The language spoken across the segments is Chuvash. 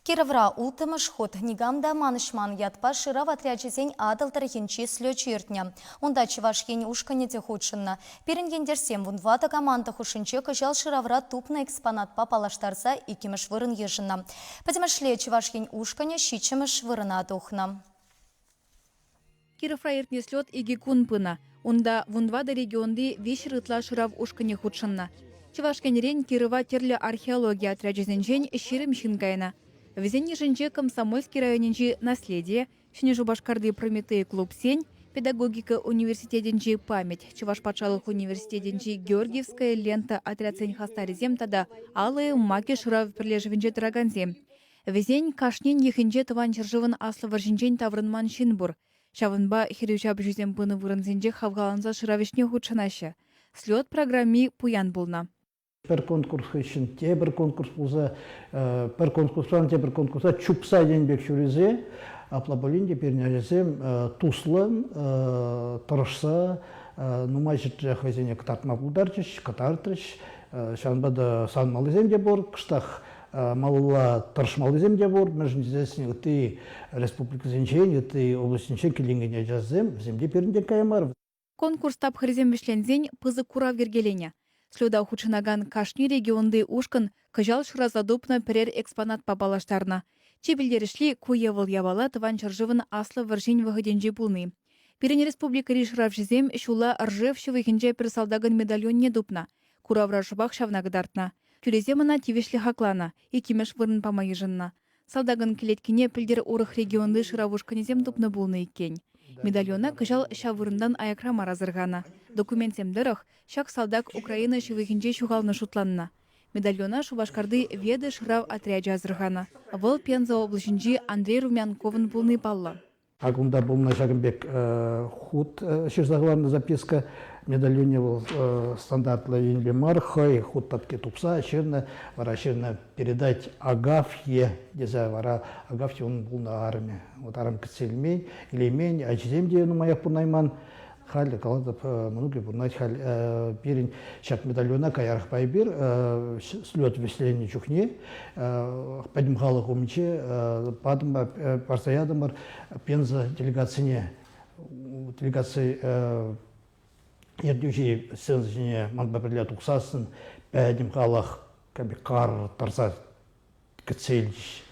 Кировра улттӑмӗш хут Никам та манӑҫман ятпа шырав отрячӗсен Атӑл тӑрӑхӗнчи слечӗ иртнӗ. Унта Чӑваш Ен ушкӑнӗ те хутшӑннӑ. Пирӗн ентешсем вунтӑватӑ команда хушшинче кӑҫал шыравра тупнӑ экспонатпа паллаштарса иккӗмӗш вырӑн йышӑннӑ. Пӗтӗмӗшле Чӑваш Ен ушкӑнӗ ҫиччӗмӗш вырӑна тухнӑ. Кировра иртнӗ слет икӗ кун пынӑ. Унта вунтӑватӑ регионти 300 ытла шырав ушкӑнӗ хутшӑннӑ. Чӑваш Енрен Кирова тӗрлӗ археологи отрячӗсенчен 20 ҫын кайнӑ. Вӗсен йышӗнче Комсомольски районӗнчи Наследие, Ҫӗнӗ Шупашкарти Прометей клубсен, педагогика университетӗнчи Память, Чӑваш патшалӑх университетӗнчи Георгиевская лента отрядсен хастарӗсем тата Алые маки шырав пӗрлешӗвӗнче тӑракансем. Вӗсен кашнин йӑхӗнче Тӑван ҫӗршывӑн Аслӑ вӑрҫинчен таврӑнман ҫын пур. Ҫавӑнпа хӗрӳ ҫапӑҫусем пынӑ вырӑнсенче хавхаланса шырав ӗҫне хутшӑнаҫҫӗ. Слет программи пуян пулнӑ. Пӗр конкурс хыҫҫӑн тепӗр конкурс пулса, пӗр конкурсран тепӗр конкурса чупса тенӗ пек ҫӳресе, апла пулин те пирӗн ачасем туслӑн, тӑрӑшса нумай ҫӗртре хӑйсене кӑтартма пултарчӗҫ, кӑтартрӗҫ. Ҫавӑнпа та савӑнмаллисем те пур, кӑштах малалла тӑрӑшмаллисем те пур, мӗншӗн тесессӗн ытти республикӑсенчен, ытти облаҫсенчен киленекен ачасем, вӗсем те пирӗнтен кая мар. Конкурс тапхӑрӗсем вӗҫленсен пысӑк курав йӗркеленӗ. Слета хутшӑнакан кашни регионти ушкӑн кӑҫал шыраса тупнӑ пӗрер экспонатпа паллаштарнӑ. Чи пӗлтерӗшли ку е вӑл япала Тӑван ҫӗршывӑн Аслӑ вӑрҫин вӑхӑтӗнче пулни. Пирӗн республикӑри шыравҫӑсем ҫулла Ржев ҫывӑхӗнче пӗр салтакӑн медальонне тупнӑ. Куравра шӑпах ҫавна кӑтартнӑ. Тӳресем ӑна тивӗҫлӗ хакланӑ, иккӗмӗш вырӑн пама йышӑннӑ. Салтакӑн кӗлеткине пӗлтӗр урӑх регионти шырав ушкӑнӗсем тупнӑ пулнӑ иккен. Медальона кӑҫал ҫав вырӑнтан аякра мар асӑрханӑ. Документсем тӑрӑх, ҫак салтак Украина ҫывӑхӗнче ҫухалнӑ шутланнӑ. Медальона Шупашкарти Веда шырав отрячӗ асӑрханӑ. Вӑл Пенза облаҫӗнчи Андрей Румянковӑн пулни паллӑ. Ак унта пулнӑ ҫакӑн пек хут ҫырса хӑварнӑ записка. Медальонне вӑл стандартлӑ енпе мар, хӑй хут татки тупса ҫырнӑ, вара ҫырнӑ передать Агафье тесе вара Агафья унӑн пулнӑ арӑмӗ. Вот арӑм кӗтсе илмен, илеймен, ачисем те нумаях пурӑнайман. Халь калатӑп, мӑнукӗ пурӑнать халь пирӗн ҫак медальона каярахпа эпир слет вӗҫленнӗ чухне пӗтӗм халӑх умӗнче патӑмӑр, парса ятӑмӑр Пенза делегацине. Делегаци ертӳҫи сцена ҫине манпа пӗрле тухсассӑн пӗтӗм халӑх кар тӑрса кӗтсе илчӗҫ.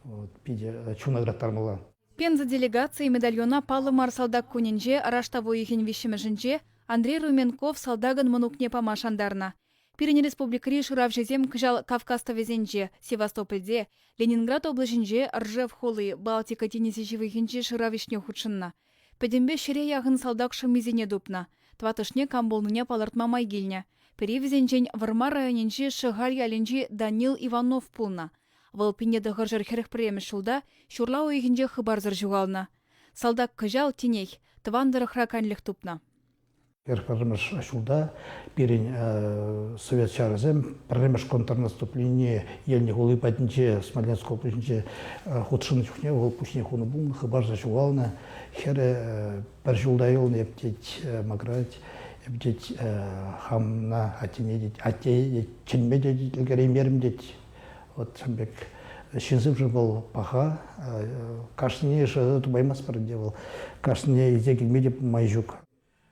Вот, питӗ чуна ыраттармалла. Пенза делегацийӗ медальона паллӑ мар салтак кунӗнче раштав уйӑхӗн виҫҫӗмӗшӗнче Андрей Руменков салтакӑн мӑнукне пама шантарнӑ. Пирӗн республикӑри шыравҫӑсем кӑҫал Кавказ тӑвӗсенче, Севастопольте, Ленинград облаҫӗнче Ржев хули, Балтика тинӗсӗ ҫывӑхӗнчи шырав ӗҫне хутшӑннӑ. Пӗтӗмпе ҫӗре яхӑн салтак шӑммисене тупнӑ. Тӑваттӑшне кам пулнине палӑртма май килнӗ. Пӗри вӗсенчен Вӑрмар районӗнчи Шӑхаль ялӗнчи Данил Иванов пулнӑ. Вӑл 1941 ҫулта ҫурла уйӑхӗнче хыпарсӑр ҫухалнӑ. Салтак кӑҫал тинех тӑван тӑрӑхра канлӗх тупнӑ. Пӗрремӗш ҫулта пирӗн совет ҫарӗсем пӗрремӗш контрнаступление Ельня хули патӗнче Смоленск облаҫӗнче хутшӑннӑ чухне вӑл пуҫне хунӑ пулнӑ, хыпарсӑр ҫухалнӑ. Хӗрӗ пӗр ҫулта юлнӑ, эп тет, макӑрать, эп тет, хамна аттене тет, атте чӗнме те ӗлкӗреймерӗм тет. Вот ҫавӑн пек ҫынсемшӗн вӑл паха. Кашнине шыраса тупаймастпӑр ӗнтӗ вӑл. Кашнине илсе килме те май ҫук.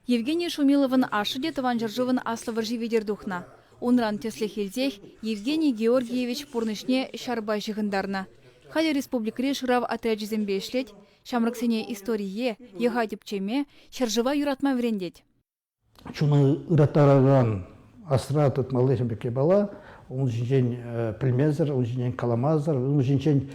Евгений Шумиловӑн ашшӗ те Тӑван ҫӗршывӑн Аслӑ вӑрҫи витӗр тухнӑ. Унран тӗслӗх илсех Евгений Георгиевич пурнӑҫне ҫарпа ҫыхӑнтарнӑ. Халӗ республикӑри шырав отрячӗсемпе ӗҫлет, ҫамрӑксене историе, йӑха тӗпчеме, ҫӗршыва юратма вӗрентет. Чуна ыраттаракан асра тытмалли ҫын пек япала, ун ҫинчен пӗлмесӗр, ун ҫинчен каламасӑр, ун ҫинчен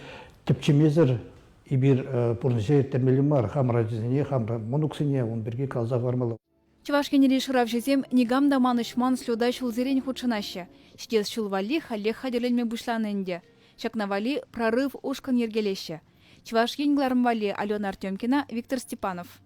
тӗпчемесӗр эпир пурнӑҫа ирттермелле мар, хамӑр ачасене, хамӑр мӑнуксене ун пирки каласа хӑвармалла. Чӑваш Енри шыравҫӑсем никам та манӑҫман слета ҫулсерен хутшӑнаҫҫӗ. Ҫитес ҫул валли халех хатӗрленме пуҫланӑ ӗнтӗ. Ҫакна валли «Прорыв» ушкӑн йӗркелеҫҫӗ. Чӑваш Ен кӑларӑм валли Алена Артемкина, Виктор Степанов.